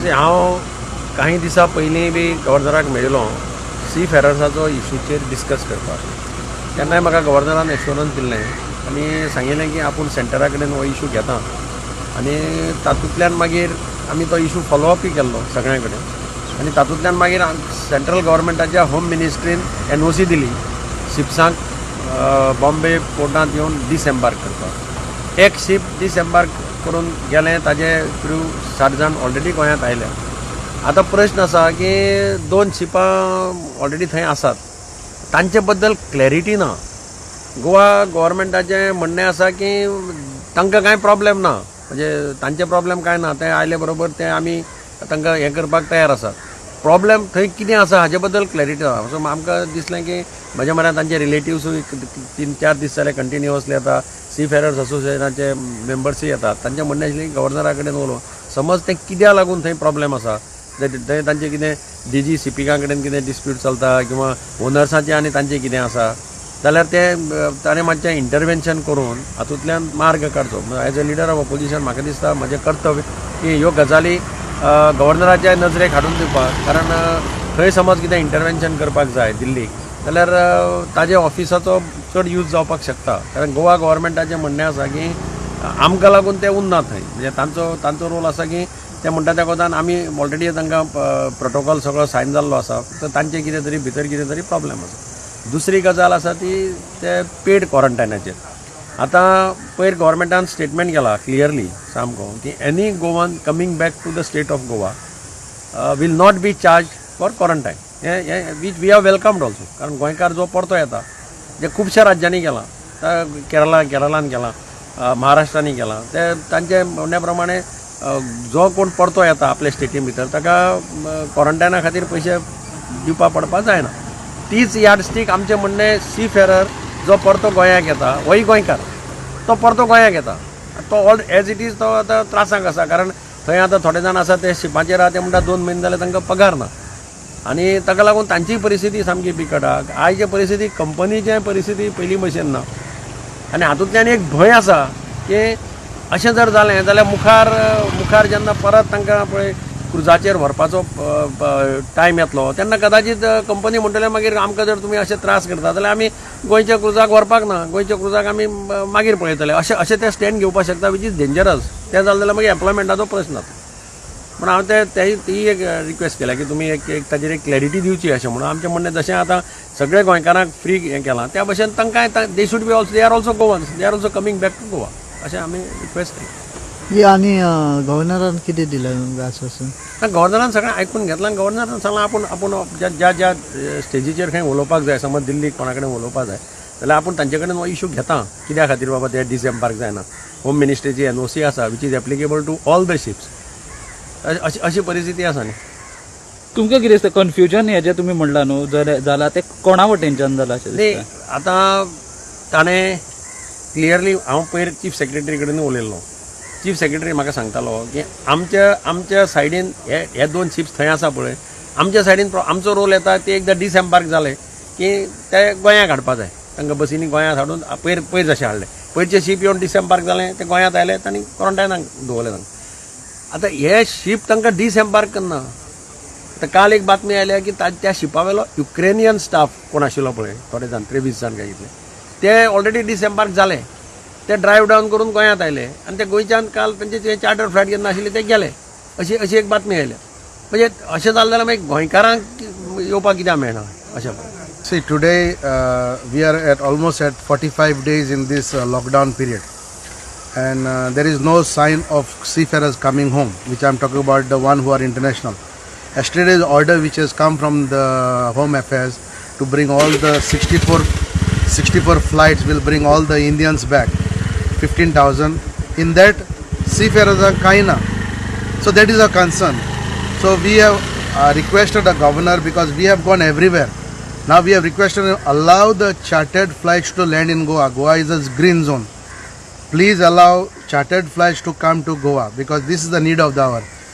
हांव काही दिसां पयलीं बी गव्हर्नराक मेळिल्लो सी फेरर्साचो इशूचेर डिस्कस करपाक. तेन्नाय म्हाका गव्हर्नरान एश्योरन्स दिल्लें आनी सांगिल्लें की आपूण सेंटरा कडेन हो इशू घेता आनी तातूंतल्यान मागीर आमी तो इशू फॉलोअपूय केल्लो सगळ्यां कडेन आनी तातूंतल्यान मागीर सेंट्रल गव्हर्मेंटाच्या होम मिनिस्ट्रीन एनओसी दिली शिप्सांक बॉम्बे पोर्टांत येवन डिसएम्बार्क करपाक. एक शीप डिसएम्बार्क करून गेलें, ताजे क्रू 60 जाण ऑलरेडी गोंयांत आयल्या. आतां प्रश्न आसा की 2 शिपां ऑलरेडी थंय आसात, तांचे बद्दल क्लॅरिटी ना. गोवा गव्हर्मेंटाचें म्हणणें आसा की तांकां कांय प्रॉब्लेम ना, म्हणजे तांचे प्रॉब्लेम कांय ना, ते आयले बरोबर ते आमी तांकां हें करपाक तयार आसात. प्रॉब्लेम थंय कितें आसा हाजे बद्दल क्लॅरिटी ना. सो आमकां दिसलें की म्हज्या म्हऱ्यान तांचे रिलेटिव्सूय 3-4 दीस जाले कंटिन्युअसली येता, सी फेरर्स असोसिएशनाचे मेंबर्सूय येतात. तांचें म्हणणें आशिल्लें की गव्हर्नरा कडेन उलोवन समज तें कित्याक लागून थंय प्रॉब्लेम आसा, थंय तांचें कितें डी जी सिपिका कडेन कितें डिस्प्यूट चलता किंवा ओनर्साचें आनी तांचें कितें आसा जाल्यार तें ताणें मातशें इंटरवेन्शन करून हातूंतल्यान मार्ग काडचो. As a leader of opposition म्हाका दिसता म्हजें कर्तव्य की ह्यो गजाली गव्हर्नराच्या नजरेक हाडून दिवपाक, कारण थंय समज कितें इंटरवेन्शन करपाक जाय दिल्लीक जाल्यार ताजे ऑफिसाचो चड यूज जावपाक शकता. कारण गोवा गव्हर्मेंटाचें म्हणणें आसा की आमकां लागून ते उरना थंय, म्हणजे तांचो रोल आसा की ते म्हणटा त्या कोतान आमी ऑलरेडी तांकां प्रोटोकॉल सगळो सायन जाल्लो आसा, तर तांचें कितें तरी भितर कितें तरी प्रॉब्लेम आसा. दुसरी गजाल आसा ती ते पेड क्वॉरंटायनाचेर. आतां पयर गव्हर्मेंटान स्टेटमेंट केला क्लियरली सामको की any Goan coming back to the state of Goa will not be charge for quarantine. हें which we have welcomed also, कारण गोंयकार जो परतो येता जे खुबश्या राज्यांनी केलां, केरळान केलां, महाराष्ट्रांनी केलां, ते तांचे म्हणण्या प्रमाणे जो कोण परतो येता आपल्या स्टेटी भितर ताका क्वॉरंटायना खातीर पयशे दिवपा पडपाक जायना. तीच यार्डस्टीक आमचें म्हणणें सी फेरर जो परतो गोंयाक येता होय गोंयकार, तो परतो गोंयाक येता, तो ऑल एज it is तो आतां त्रासाक आसा. कारण थंय आतां थोडे जाण आसा ते शिपाचेर आहा, ते म्हणटा 2 म्हयने जाले तांकां पगार ना आनी ताका लागून तांची परिस्थिती सामकी बिकट आहा. आयचे परिस्थिती कंपनीचे परिस्थिती पयलीं भशेन ना आनी हातूंतल्यान एक भंय आसा की अशें जर जालें जाल्यार मुखार जेन्ना परत तांकां पळय क्रुजाचेर व्हरपाचो टायम येतलो तेन्ना कदाचीत कंपनी म्हणटले मागीर आमकां जर तुमी अशे त्रास करता जाल्यार आमी गोंयच्या क्रुजाक व्हरपाक ना, गोंयच्या क्रुजाक आमी मागीर पळयतले, अशें ते स्टँड घेवपाक शकता, which is dangerous. तें जालें जाल्यार मागीर एम्प्लॉयमेंटाचो प्रश्न जाता. पूण हांव ते ती एक रिक्वेस्ट केल्या की तुमी एक ताजेर एक क्लॅरिटी दिवची अशें म्हणून. आमचें म्हणणें जशें आतां सगळे गोंयकारांक फ्री हें केलां त्या भशेन तांकां they should be also, they are also Goans, they are also coming back to Goa, अशें आमी रिक्वेस्ट केली. आनी गव्हर्नरान कितें दिलें आश्वासन? गव्हर्नरान सगळें आयकून घेतलां आनी गव्हर्नरान सांगलां आपूण ज्या ज्या ज्या स्टेजीचेर खंय उलोवपाक जाय, समज दिल्लीक कोणा कडेन उलोवपाक जाय जाल्यार आपूण तांचे कडेन हो इशू घेता, कित्या खातीर बाबा ते डिसएम्बार्क जायना. होम मिनिस्ट्रीची एनओसी आसा which is applicable to all the ships. अशी परिस्थिती आसा न्ही. तुमकां कितें दिसता कन्फ्युजन हें जें तुमी म्हणलां न्हू जर जालां तें कोणा वटेनच्यान जालां अशें न्ही, दिसता? आतां ताणें क्लियरली हांव पयर चीफ सेक्रेटरी कडेन उलयल्लो, चीफ सेक्रेटरी म्हाका सांगतालो की आमच्या सायडीन हे 2 शिप्स थंय आसा पळय, आमच्या सायडीन आमचो रोल येता ते एकदां डिसएम्बार्क जाले की ते गोंयाक हाडपा जाय, तांकां बसींनी गोंयांत हाडून पयर जशें हाडले, पयरचे शीप येवन डिसएम्बार्क जालें, ते गोंयांत आयले, तांणी क्वॉरंटायनाक दवरले तांकां. आतां हे शीप तांकां डिसएम्बार्क करना. आतां काल एक बातमी आयल्या की त्या शिपा वेलो युक्रेनियन स्टाफ कोण आशिल्लो पळय, थोडे जाण 23 जाण काय कितले ते ऑलरेडी डिसएम्बार्क जाले, ते ड्रायव्ह डावन करून गोंयांत आयले आनी ते गोंयच्यान काल तांचे चार्टर फ्लायट जेन्ना आशिल्ले ते गेले, अशी एक बातमी आयल्या. म्हणजे अशें जालें जाल्यार मागीर गोंयकारांक येवपाक कित्याक मेळना अशें. See, today we are at almost at 45 days in this lockdown period, and there is no sign of seafarers coming home, which I am talking about the one who are international. Yesterday's order which has come from the Home Affairs to bring all the 64 flights will bring all the Indians back, 15,000. In that, seafarers are kaina. So that is a concern. So we have requested the governor, because we have gone everywhere. Now we have requested him, allow the chartered flights to land in Goa. Goa is a green zone. Please allow chartered flights to come to Goa, because this is the need of the hour.